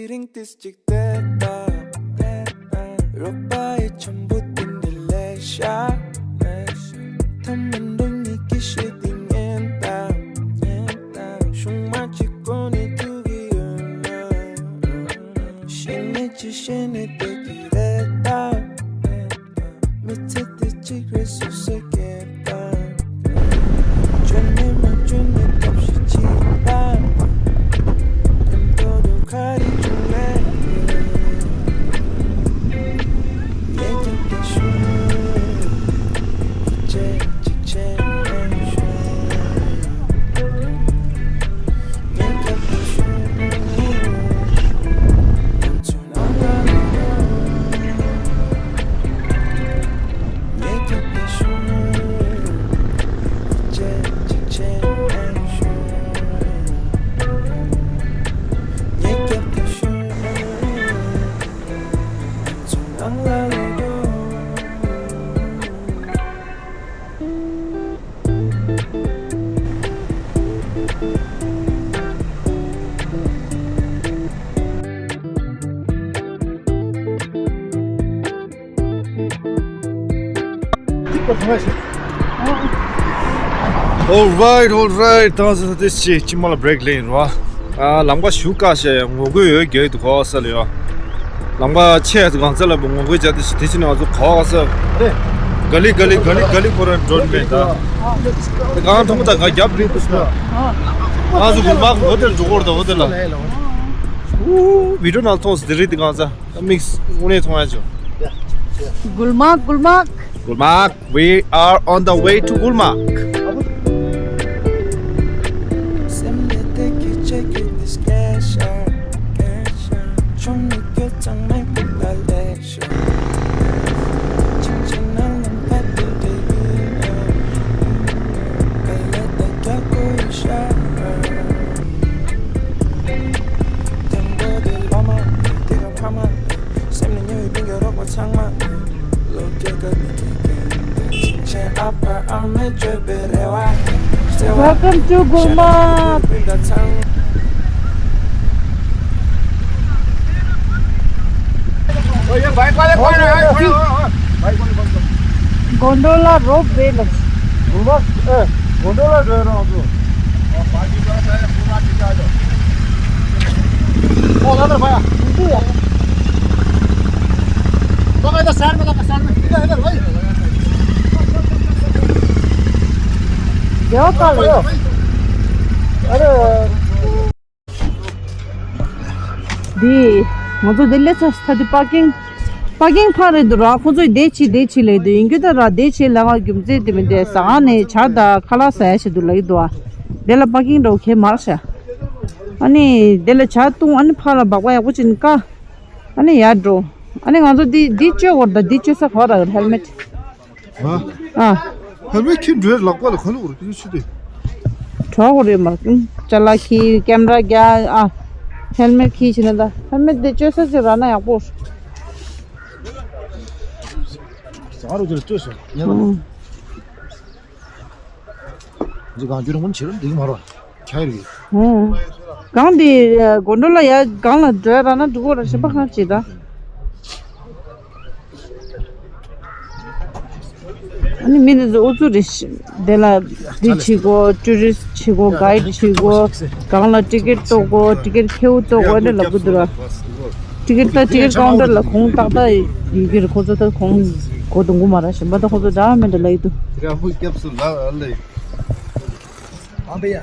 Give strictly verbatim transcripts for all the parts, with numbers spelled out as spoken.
དེ་རིང་ཏིས་ཅིག་བལྟས་དང་། རོགས་པ་ཡི་འཆམ་པོ་དེ་འདྲ་ལས་ཤ། ཐ་མ་འགྲོ་ཉིད་ཀྱི་ཤེས་དེ་ངན་དང་། ཤུང་མ་གཅིག་གོ་ནས་ཐུག་གི་ཡོད་ན། ཤེས་ནས་ཅི་ཤེས་ནས་བལྟས་ཀྱི་རེད་ད། མི་ཚེ་འདི་གཅིག་རེད་སོ་སོས་སྐྱེལ་དང་། བཅོས་ནས་མ་བཅོས་ནས་ཐབས་ཤེས་བྱེད་དང་། དེ་འདྲ་དུ་ག་རེ་བྱུང་ནས། ངས་ཀྱང་དེ་ཞུ། ཡིད་ཆེས་གཅིག་བྱས་ནས་ཞུ། ངས་ཀྱང་དེ་ཞུ། Alright, alright. ད་ང་ཚོ་ཏིས་ཅིག་ཅི་མ་ལ་བྷི་རེག་ལེན་རོ། ཨ། ལམ་ཁ་ཞུ་དཀའ་ཤག་ཡ། ངོ་རྒོལ་ཡོད་རྒྱུ་འདུག་གོ་ས་ལ་ཡོད། ལམ་ཁ་ཆེ་ཡ་གང་ས་ལ་ངོ་རྒོལ་བྱ་དེ་དེ་ཕྱིན་ང་ཚོ་གོ་ས། ག་ལེ་ག་ལེ་ག་ལེ་ག་ལེ་ཁོ་རང་འགྲོ་མེད་ད། དེ་གང་མཐོང་ད་ག་རྒྱབ་རེད་དུ་ས། ང་ཚོ་གུ་མ་ཧོ་ཏེལ་འགྲོ་གོ་ར་ད་ཧོ་ཏེལ་ལ། ཨུ། བི་ཌིའོ་ནང་ཐོག་སི་དེ་རེད་དེ་གང་ས། དམིགས་དངོས་གནས་མཐོང་ཡ་ཅོ། Gulmarg, Gulmarg. Gulmarg. We are on the way to Gulmarg. Welcome to Gulmarg. Gondola rope way ལ། Gulmarg, ཨེ། Gondola འགྲོ་རོགས་ཚོ། ཨོ་ལ་ལ་བ་ཡ། འདུག་ཡ། ལ་ལ་ལ་སར་མ་ལ་སར་མ་ལ་ལ་བ་ཡ། ཡོ་ཀ་ལ་ཡོ། ཨ་རེ། འདི། ང་ཚོ་འདི་སླེབས་ཚར་ད་འདི་པར་ཀིང་། པར་ཀིང་ཕར་རེད་འདུག་ར། ཁོ་ཚོས་འདི་བྱེད་འདི་བྱེད་ལབ་འདུག་ཡིན་རྒྱུ་ད་ར་འདི་བྱེད་ལབ་པ་རྒྱུ་མཚན་དེ་མིན་ཏེ་ཟ་ཁང་ནས་ཇ་དང་ཁ་ལག་ཟ་ཡ་ཞིག་འདུག་ལབ་ཀྱི་འདུག་ཨ། འདི་ལ་པར་ཀིང་འདྲ་བོ་གས་མ་རེད་ཤག་ཨ་ནི་འདི་ལ་ཇ་བཏུང་ཨ་ནི་ཕར་ལ་སྦག་སྦག་ཡག་པོ་བྱས་ནས་བཀག་ཨ་ནི་ཡར་འགྲོ། ཨ་ནི་ང་ཚོ་འདི་འདི་བཅོས་དགོས་རེད་ད། འདི་བཅོས་ས་ག་པར་རེད། ཧེལ་མེ་ཊི། ཨ། ཧེལ་མེ་ཊི་འཁྱེར་འགྲོའི་ལག་པ་ལ་ག་ལ་འོར་ཀི་ཆུ་དེ། གྲོགས་རེད་མ། ཅ་ལག་ཁྱེར། ཀེམ་ར་རྒྱག་ཨ། ཧེལ་མེ་ཊི་ཁྱེར་བྱས་ན་ད་ཧེལ་མེ་ཊི་དེ་བཅོས་ས་ཅིག་རག་ན་ཡག་པོ། ཟ་རུ་དེར་བཅོས་སོང་། ཨང་། འདི་གང་བསྒྱུར་ངོ་ཆེ་རུ་འདི་མ་རོ། ཁྱ་རེད། ཨང་། གང་དེ་གོ་འགྲོ་ལ་ཡ་གང་ལ་འགྲོ་ཡ་རག་ན་འགྲོ་གོ་ར་ཞིམ་པ་གང་བྱེད་ད། ཨ་ནི་མི་འདི་ཚོ་ཨུ་ཚུགས་རེད་ཤི། དེ་ལ་འདི་བྱེད་དགོས། ཊུ་རི་སི་ཊི་བྱེད་དགོས། གའི་ཌི་བྱེད་དགོས། གང་ལ་ཊི་ཀེ་ཊི་གཏོང་དགོས། ཊི་ཀེ་ཊི་ཁེའུ་གཏོང་དགོས་ནས་ལབ་གི་འདུག་ར། ཊི་ཀེ་ཊི་ད་ཊི་ཀེ་ཊི་ཀའུན་ཊར་ལ་ཁོང་ཏག་ཏག་ཡོད་ཀྱི་རེད། ཁོ་ཚོ་ད་ཁོང་གོ་དུང་གོ་མ་ར་ཞིམ་པ་ད་ཁོ་ཚོ་འདྲ་མི་འདྲ་ལབ་ཀྱི་འདུག་ཨ་འདི་ཡ།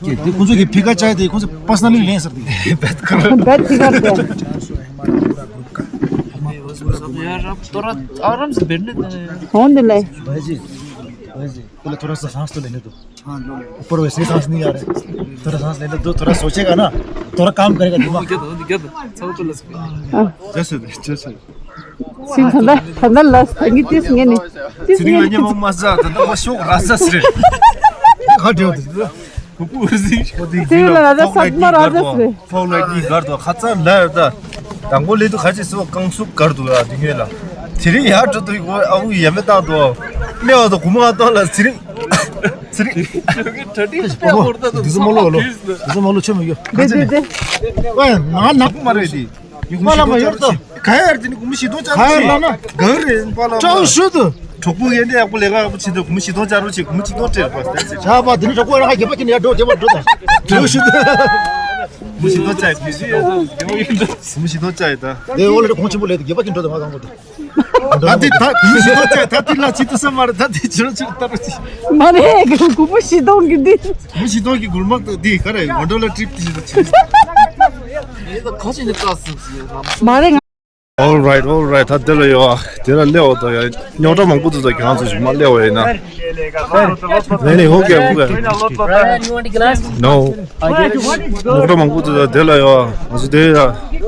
ཀྱེ་དེ་ཁོང་ཚོ་གི་ཕི་ཀ་ཅའི་དེ་ཁོང་ཚོ་པར་སོ་ནལ་ལི་ལེན་ཟེར་དེ། བེད་ཁར། བེད་ཐི་ཀར་དེ། यार अब तोरा आराम से बैठने दे। होने दे ले। भाई जी, भाई जी, पहले थोड़ा सा सांस तो लेने दो। हाँ, लो, लो। ऊपर वैसे ही सांस नहीं आ रहा है। थोड़ा सांस लेने दो, थोड़ा सोचेगा ना, थोड़ा काम करेगा दिमाग। क्या था, क्या था? सब तो लस गया। हाँ। जैसे दे, जैसे। སིང་ད་ད་ད་ལ་སང་གི་ཏིས་ངེ་ནི་ཏིས་ཚེ་རིང་ལ་ཉེ་མོ་མ་ཟ། ད་ད་མ་ཤོག་ར་ཟ་སི་རེད། ག་འདྲེ་བ་དེ་ཁོ་པུ་རི་སིང་ཁོ་དེ་ཚེ་རིང་ལ་ད་ས་མ་ར་ཟ་སི་རེད། ཕོག་ལ་གི་གར་དོ་ཁ་ཚ་ལ་ད་དང་པོ་ལེ་དུ་ཁ་ཅིག་སོ་རྐང་སུག་གར་དུ་ཡ་དེ་ངེ་ལ་ཚེ་རིང་ཡར་འགྲོ་དུ་ཨ་བུ་ཡ་མེ་བཏང་དོ་སྨེ་བ་དོ་གུ་མ་བཏང་ལ་ཚེ་རིང་། ཚེ་རིང་། ཁྱོད་ཀྱི་གྲ་སྒྲིག་དཔེ་འོར་ད་དུ་འདི་ཚོ་མ་ལོ་ལོ། འདི་ཚོ་མ་ལོ་ཆོ་མི་ཡོ། དེ་དེ་དེ། ཨེ་ང་ནག་པོ་མ་རེད་དེ། ཡིག་མ་ལ་མ་ཡོད་ད། ག་ཡར་དེ་ནི་གུམ་ཞིག་ཏོ་ཅག་ག་ཡར་ལ་ན། ག་རེད་པ་ལ། ཅང་ཤུ་དུ། གྲོགས་པོ་ཡན་དེ་ཡག་པོ་ལས་ཀ་ཡག་པོ་བྱེད་དུ་གུམ་ཞིག་ཏོ་ཅག་རོ་ཆེ་གུམ་ཞིག་ཏོ་སྤྲད་པ། ཅག་པ་དེ་ནི་གྲོགས་པོ་རང་ཧ་རྒྱབ་པ་ཀྱི་ནི་ཡར་འགྲོ་རྒྱབ་པ་འགྲོ་ད། ཅང་ཤུ་དུ། གུམ་ཞིག་ཏོ་ཅག་ཡིན་ད། གུམ་ཞིག་ཏོ་ཅག་ཡིན་ད། དེ་འོ་ལེ་གོང་ཆེན་པོ་ལས་དུ་རྒྱབ་པ་ཀྱི་འགྲོ་ད་མ་གང་པོ་དུ། ད་དེ་ད་གུ་ཞིག་ཏོ་ཅག་ད་དེ་ལ་ཅི་ཏུ་ས་མ་རེད། ད་དེ་ཅི་རོ་ཅི་ཏ་རོ་ཅི། མ་རེད། གུ་པུ་ཞིག་ཏོ་གི་འདི། གུ་ཞིག་ཏོ་གི་གུར་མག་ཏུ་འདི་ག་རེ་འོ་འགྲོ་ལ་ཊི་རིབ་ཏི་ཞིག་ཏུ་ཆི། མ་རེད། All right, all right. ད་དེ་ལ་ཡོ། དེ་ལ་སླེབས་འོ་ད་ཡ། རྙོག་དྲ་མང་པོ་དུ་ད་ཁྱེད་རང་ཚོ་ཞུ་མ་སླེབས་འོ་ཡིན་ན། ནས་ནས་ཧོ་ཀེ་ཧོ་ཀེ། No. རྙོག་དྲ་མང་པོ་དུ་ད་དེ་ལ་ཡོ། ང་ཚོ་དེ་ཡ་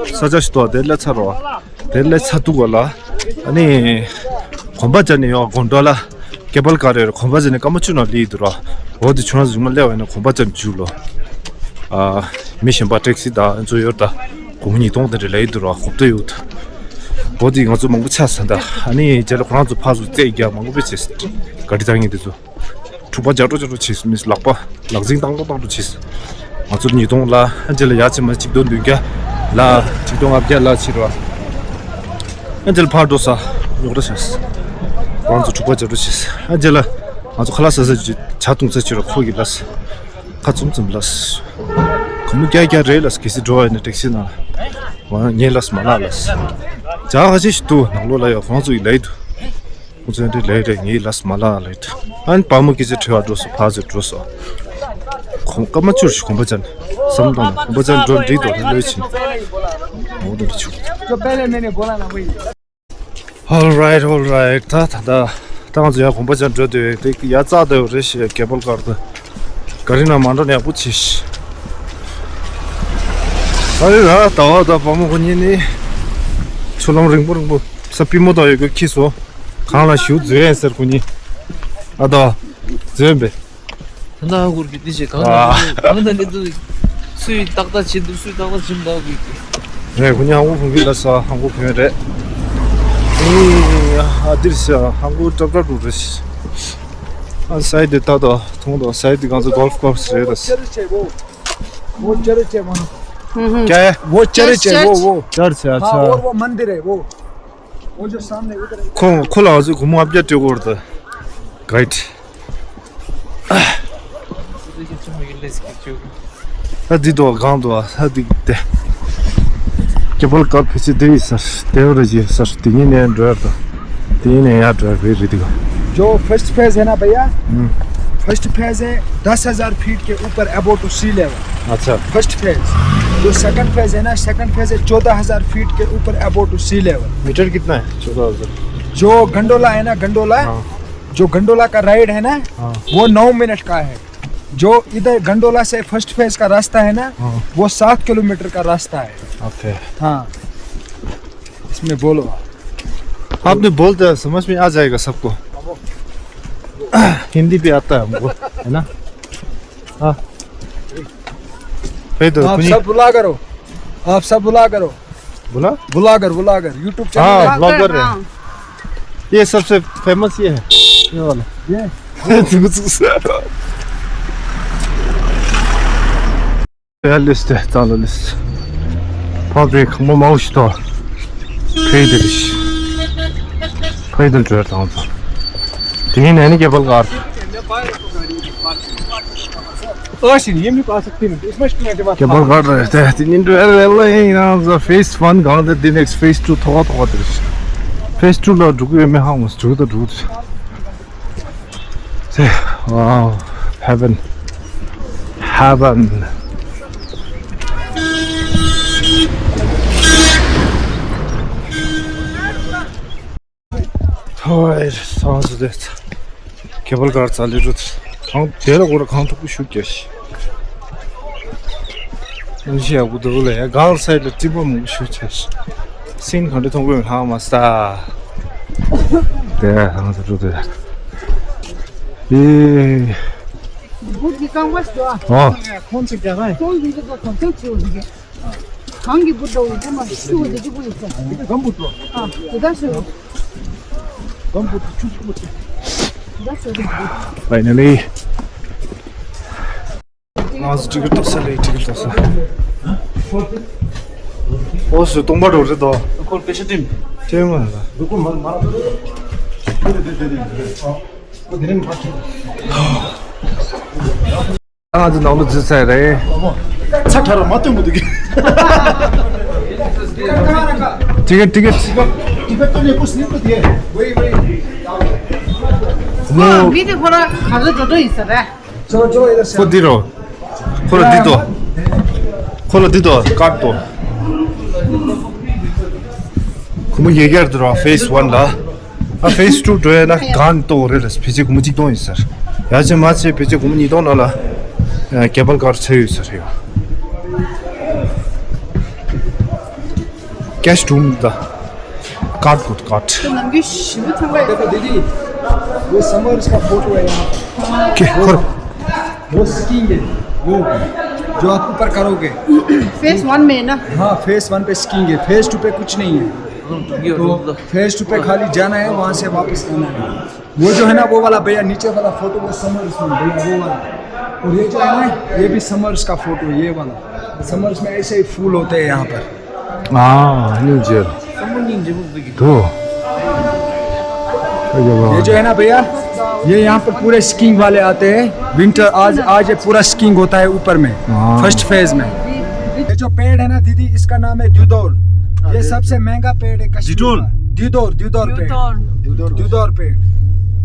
ས་ཆ་ཞིག་ཏོ་དེ་ལ་ཚར་རོ། དེ་ལས་ཚ་ཐུག་གོ་ལ། ཨ་ནི། གོམ་པ་བརྒྱབ་ནས་ཡོང་དགོང་དྲོ་ལ། ཀེ་བལ་ཀར་རེར་གོམ་པ་བརྒྱབ་ནས་སྐར་མ་བཅུ་ནང་སླེབས་འདུག་ར། འོ་དེ་ཁྱོད་རང་ཚོ་མ་སླེབས་པ་ཡིན་ན་གོམ་པ་བརྒྱབ་ནས་འཇུག་ལོ། ཨ། མི་གཞན་པ་ཊེག་སི་དང་ཨ་ཚོ་ཡོད་ད། སྒོར་མོ་ཉིས་སྟོང་དེ་འདྲ་ལས་འདུག་ར་གོ་བརྡ་ཡོད། འོ་དེ་ང་ཚོ་མང་པོ་ཆགས་ཟིན་ད། ཨ་ནི་རྗེས་ལ་ཁོ་རང་ཚོ་ཕར་ཚུར་རྩེད་རྒྱག་མང་པོ་བྱས། ག་རི་བཏང་མཁན་དེ་ཚོ། འཁྲུག་པ་རྒྱག་འགྲོ་རྒྱག་འགྲོ་བྱས་སོང་། མི་ལག་པ་ལག་འཛིང་བཏང་འགྲོ་བཏང་འགྲོ་བྱས་སོང་། ང་ཚོར་ཉིས་སྟོང་ལ་ཨ་རྗེས་ལ་ཡ་ཆེ་མ་གཅིག་སྟོང་བདུན་བརྒྱ་ལ་གཅིག་སྟོང་ལྔ་བརྒྱ་ལ་ཕྱིར་བ། ཨ་རྗེས་ལ་ཕར་འགྲོ་ས་རྙོག་དྲ་བྱས་སོང་། ང་ཚོ་འཁྲུག་པ་རྒྱག་འགྲོ་བྱས་སོང་། ཨ་རྗེས་ལ་ང་ཚོ་ཁ་ལག་ཟ་ས་ཅིག་ཇ་འཐུང་ས་ཕྱིར་བ་ཁོ་གིས་ལབ་སོང་། ཁ་བཙུམ་བཙུམ་ལབ་སོང་། གོང་མོ་རྒྱག་རྒྱག་རེད་ལབ་སོང་། གལ་སྲིད་འགྲོ་བ་ཡིན་ན་ཊེག་སི་ནང་ལ་ངས་ལབ་སོང་། མ་ལབ་ལབ་སོང་། ཇ་ཁ་ཤས་ཤིག་འདུག་ནང་ལོགས་ལ་ཡ་ཁོང་ཚོ་ཡིས་ལབ་ཀྱི་འདུག་ཁོང་ཚོས་འདི་ལས་རེད། ངས་ལབ་སོང་མ་ལབ་ལབ་ཡོད། ཨ་ནི་བ་མོ་སྐད་ཆ་དྲི་བ་འགྲོ་སོང་། ཕར་ཚུར་འགྲོ་སོང་། གོང་སྐར་མ་བཅུ་རུ་ཞིག་གོམ་པ་བརྒྱབ་ནས་བསམ་བློ་བཏང་ན་གོམ་པ་བརྒྱབ་ནས་འགྲོ་འགྲིག་འདུག་ད་ལོས་ཕྱིན། འོ་དེ་འདྲ་བྱུང་། All right, all right. ད་ད་ད་ད་ང་ཚོ་ཡར་གོམ་པ་བརྒྱབ་འགྲོ་དུས་དེ་ཡར་རྩ་ལྟ་བུ་རེད་ཤག་ཀེ་བལ་ཀར་དུ་ག་རི་ནང་མ་འགྲོ་ན་ཡག་པོ་བྱས་ཤག་ད་རེས་ད་ཟླ་བ་དང་བ་མོ་ཁོ་གཉིས་ནི་ཆུ་ལམ་རིང་པོ་རིང་པོ་ས་པུས་མོ་དང་ཡོད་དགུ་འཁྱེར་སོང་། གངས་ལ་ཞུ་འཛུལ་ཡིན་ཟེར་ཁོ་གཉིས། ཨ་ད་འཛུལ་ཡིན་པས། ད་ནང་ཧ་གོ་གི་འདི་བྱས་གང་ཨ། ལ་གང་ལ་ནི་འདུག་སུས་ཏག་ཏག་བྱེད་འདུག་སུས་ཏག་ཏག་བྱེད་མི་འདུག་གི་གི་རེད། ཁོ་གཉིས་ཧང་གོ་གོན་གི་ལ་ས་ཧང་གོ་གོན་རེད། ཨེ་ཨ་འདིར་ས་ཧང་གོ་ཏྲབ་ཏྲབ་འགྲོ་རེད། ཨ་སའི་དེ་ལྟ་དོ་མཐོང་དོ། སའི་དེ་གང་ཚོ་གོལ་ཕ་ཀོར་སི་རེད་ད། वो चर्च है वो। वो चर्च है, वो। क्या है? वो चर्च है। अच्छा। वो मंदिर है वो। वो जो सामने उधर है। ཁོང་ཁོ་ལ་ང་ཚོས་སྒོར་མོ་ལྔ་བརྒྱ་སྤྲད་དགོས་རེད་ད། གྷའིཌ། ད་འདི་དོ་གང་དོ་ད་འདི་དེ། ཀེ་བལ་ཀར་ཕལ་ཆེར་དེ་ཡིན་ས་རེད། དེ་རེད་ཡིན་ས་རེད། དེ་ཡིན་ནས་འགྲོ་ཡ་ད། དེ་ཡིན་ནས་ཡར་འགྲོ་ཡ་རེད་རེད་དེ་ག जो फर्स्ट फेज है ना भैया, हम्म। फर्स्ट फेज है दस हज़ार फीट के ऊपर, above to sea level। अच्छा। First phase. जो सेकंड फेज है ना, सेकंड फेज है चौदह हज़ार फीट के ऊपर, above to sea level। Metre कितना है? चौदह हज़ार। जो गंडोला है ना, गंडोला, हाँ। जो गंडोला का राइड है ना, हाँ। वो नौ मिनट का है। जो इधर गंडोला से फर्स्ट फेज का रास्ता है ना, हाँ। वो सात किलोमीटर का रास्ता है। ओके। हाँ। इसमें बोलो। आपने बोल दिया, समझ में आ जाएगा सबको। हिंदी भी आता है हमको, है ना? हाँ। भाई तो आप कुनी सब बुला करो, आप सब बुला करो। बोला? ब्लॉगर, ब्लॉगर, YouTube चैनल हाँ, है। ब्लॉगर है। हाँ। ये सबसे फेमस ये है, ये वाला। ये? ཡ་ལིས་ཏེ་ད་ལ་ལིས། ཕ་བྲེ་ཁང་པ་མང་ཞིག་ཏོ། ཕེ་དེ་རིས། ཕེ་དེ་འགྲོ་དང་ཚོ། དེ་ནས་ནི་ཀེ་བལ་ཀར། ཨ་ཤི་ནི་ཡེ་མི་པ་ས་ཏི་ནི་ཨིས་མ་ཤི་ཏི་ནི་ཏི་མ། ཀེ་བལ་ཀར་རེད་དེ་དེ་ནི་འགྲོ་ཡ་རེད་ལ་ཡིན་ན་ཕེ་སི་ཝན་གང་དེ་དེ་ནེག་སི་ཕེ་སི་ཊུ་ཐོག་ཐོག་དེ་རིས། ཕེ་སི་ཊུ་ལ་འགྲོ་གི་ཡོད་མེད་ཧ་གོ་མ་སོང་། འགྲོ་དང་འགྲོ་དང་། Say, wow, heaven. Heaven. ཧོའི་སང་སུ་དེ། ཀེ་བལ་ཀར་ཙ་ལི་རུ་གང་དེ་ལ་གོ་ར་གང་ཐུག་པོ་ཤུགས་རྒྱག་ཤི། ཨ་ནི་ཤི་ཡག་པོ་འདུག་ལ་ཡ་གང་སའི་ལ་ཏི་པ་མུ་ཤུགས་ཆེ་ཤི། སིན་གང་དུ་མཐོང་གི་ཧ་མ་སྟ། དེ་ཧང་སུ་རུ་དེ། ཨེ། བུ་གི་རྐང་པ་ཞོ། ཨོ། ཁོང་ཚོ་རྒྱ་གར། ཁོང་ཚོ་རྒྱ་གར་ཁོང་ཚོ་ཆུ་བོ་འདི་ག་གང་གི་བུ་འདྲ་བོ་ཡོད་མ་ཆུ་བོ་འདི་གི་བུ་ཡོད་ས། འདི་གམ་བུ་འགྲོ། ཨ་དེ་ག་ཞོ། གམ་བུ་ཆུ་ཆུ་བོ་ཆུ། དེ་ག་ཞོ། Finally, ང་ཚོ་ཊི་ཀེ་ཊི་ཐོབ་ས་ལས་ཊི་ཀེ་ཊི་ཐོབ་ས། ཨོ་སུ་སྟོང་པ་འགྲོ་རེད་དོ། ཁོར་པེ་ཤ་ཏིམ། ཅེ་མ་ལ། ང་ཚོ་ནང་ལ་འཛུལ་ཚར་རེད། ཚ་ཁྲ་ར་མ་སྟོན་པོ་འདུག་གི། ཊི་ཀེ་ཊི་ཊི་ཀེ་ཊི། ཁོ་འདི་རོ། ཁོ་ལ་འདི་དོ། ཁོ་ལ་འདི་དོ་ཀར་དོ། ཁོ་མོ་ཡེ་གེར་དུ་རོ་ཕེ་སི་ཝན་ལ། ཨ་ཕེ་སི་ཊུ་འགྲོ་ཡ་ན་གང་ཏོ་རེད་ལ་ཕལ་ཆེར་སྒོར་མོ་གཅིག་སྟོང་ཡིན་ཟེར། ཡ་ཆེ་མ་ཆེ་ཕལ་ཆེར་སྒོར་མོ་ཉིས་སྟོང་ནང་ལ་ཨ་ཀེ་བལ་ཀར་ཚོད་ཡོད་ཟེར་ཡོད། ཀེ་ཤི་སྒྲུང་ད། ཀར་གོ་ཀར། तो नमकीन शिव थंगा है। देखो दीदी, वो समर्स का फोटो है यहाँ पर। के खोर। वो स्कीइंग है, वो जो आप ऊपर करोगे। फेज वन में है ना? हाँ, फेज वन पे स्कीइंग है, फेज टू पे कुछ नहीं है। तो फेज टू पे खाली जाना है, वहाँ से वापस आना है। वो जो है ना, वो वाला भैया, नीचे वाला फोटो, वो समर्स में भैया, वो वाला। और ये जो है ना, ये भी समर्स का फोटो है, ये वाला। समर्स में ऐसे ही फूल होते हैं यहाँ पर। हाँ, न्यू ईयर। तो ये जो है ना भैया, ये यहाँ पर पूरे स्कीइंग वाले आते हैं। विंटर आज, आज ये पूरा स्कीइंग होता है ऊपर में, हाँ। फर्स्ट फेज में। ये जो पेड़ है ना दीदी, इसका नाम है द्यूदोर। ये सबसे महंगा पेड़ है कश्मीर का। द्यूदोर? द्यूदोर, द्यूदोर पेड़। द्यूदोर। द्यूदोर पेड़।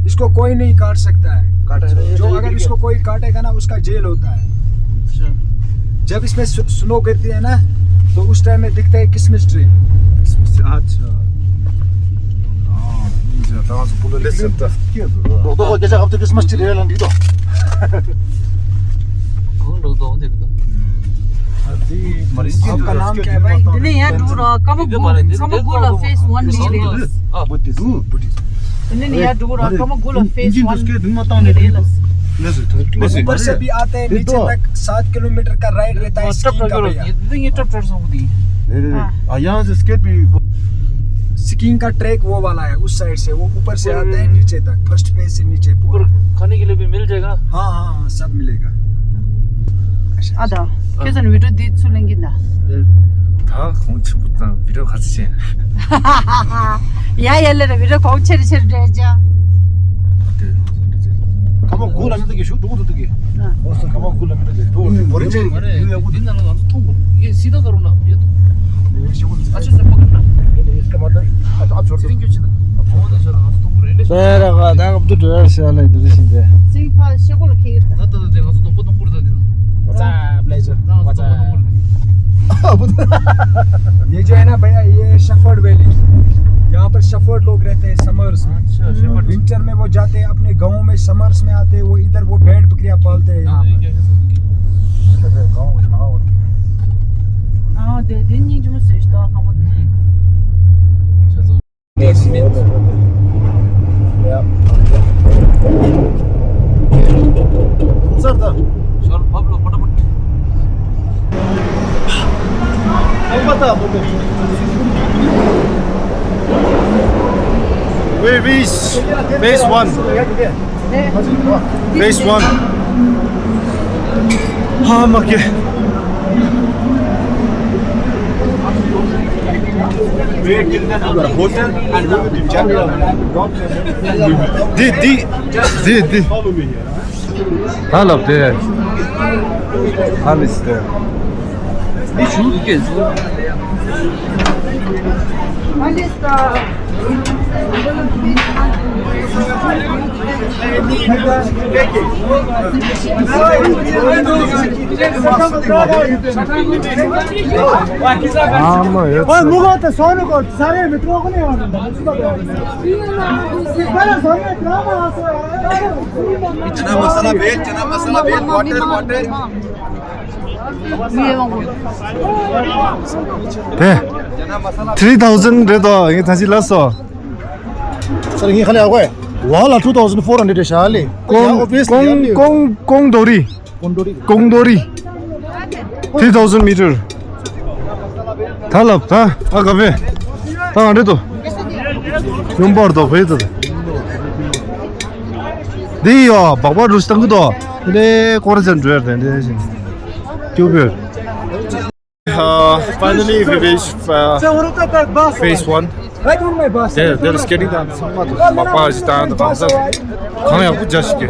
इसको कोई नहीं काट सकता है। काटा है ना, ये जो तो अगर ये इसको कोई काटेगा ना, उसका जेल होता है। अच्छा। जब इसमें स्नो गिरती है ना, तो उस टाइम में दिखता है क्रिसमस ट्री। क्रिसमस ट्री, अच्छा। हाँ, ये तो आज बोला ले सकता। तो तो कैसे अब तो क्रिसमस ट्री है लंडी तो। कौन लोग तो होते तो। आपका नाम क्या है भाई? नहीं यार, दूर आ, कम गुला फेस वन नहीं। हाँ, बुद्धिस्ट। बुद्धिस्ट। नहीं नहीं यार, दूर आ, कम गुला फेस वन। ऊपर से भी आते हैं नीचे तक, सात किलोमीटर का राइड रहता है स्कीइंग का भैया। ये टप टप। हाँ। यहाँ से स्केट भी। स्कीइंग का ट्रैक वो वाला है, उस साइड से वो ऊपर से आता है नीचे तक, फर्स्ट फेज से नीचे पूरा। खाने के लिए भी मिल जाएगा? हाँ हाँ हाँ, सब मिलेगा। ཨ་ད། ཁྱོད་ཚོ་ནི་བི་ཌིའོ་འདི་ཚུར་ལེན་གྱིན་ད། ད་གོང་ཆེན་པོ་དང་བི་ཌིའོ་ག་ཚོད་བྱས། ཡ་ཡ་ལེ་ར་བི་ཌིའོ་གོང་ཆེ་རེ་ཆེ་རེ་འདྲ་ཅང་། ཁ་མ་གུ་ལ་མི་འདུག་གི་ཤུགས་འགྲོ་གི་འདུག་གི། ཨོ་སོ་ཁ་མ་གུ་ལ་མི་འདུག་གི་འགྲོ་གི་འདུག་འདི་ནང་ལ་ང་ཚོ་མཐོང་གོ། ཡེ་སི་ད་ག་རུ་ན་ཡེ་ད། ཨ་ཆོ་ས་པ་ག་རུ་ན། ཡེ་ད་ཡེ་སི་ཀ་མ་ད་ཨ་ཨ་ཆོ་རུ། ཨ་ཆོ་ས་པ་ག་རུ་ན། སེ་ར་ག་ད་ག་བུ་ཏུ་ཏུ་ཡར་སེ་ལ་འདི་རེ་ཤིན་ཏེ། ཚིག་ཕ་ཤེ་གོ་ལ་ཁེ་ཡིར་ད། ད་ད་ད་ང་ཚོ་དང་པོ་དང་པོ་རེད་ད་འདི་ན། What's up, Blazer? What's up? ये जो है ना भैया, ये शेफर्ड वैली, यहाँ पर शेफर्ड लोग रहते हैं समर्स में। अच्छा, शेफर्ड। विंटर में वो जाते हैं अपने गाँव में, समर्स में आते हैं, वो इधर वो भेड़ बकरियाँ पालते हैं यहाँ पर। गाँव में ना हो। हाँ, दे दे नहीं जो मैं सोचता हूँ। हम्म। अच्छा, तो We reach phase one. Phase one. हाँ, मके। Hotel and we will be general. The, the, the, the. Follow me here. Hello there. Hello there. हाँ, म हेर्छु। ओए, मुगो त सोनुको साह्रै भित्र पनि हो। चना मसाला भेल, चना मसाला भेल, water, water. ད་ཐི་རི་ཐའུ་ཟན་རེད་དོ། ངས་ད་ཅི་ལབ་སོང་། སར་ངས་ཁ་ལས་ཨ་གོ་ཝ་ལ་two thousand four hundred ཤ་ལེ། ཀོང་ཀོང་ཀོང་རྡོ་རི། ཀོང་རྡོ་རི། ཀོང་རྡོ་རི། Three thousand meter. ད་ལབ་ད་ཨ་ག་བེ། ད་ང་འདྲེ་དོ། ཡུམ་པར་དོ་བེ་དོ། འདི་ཡོ་སྦག་སྦག་རུ་སྟང་གི་དོ། དེ་ལས་ཀོ་ར་ཅན་འགྲོ་ཡར་དེ་འདྲེ་ཞིང་། क्यों फिर? Uh, finally, we reached uh, phase one. They're, they're skating down. कहाँ है आपको जस्ट के?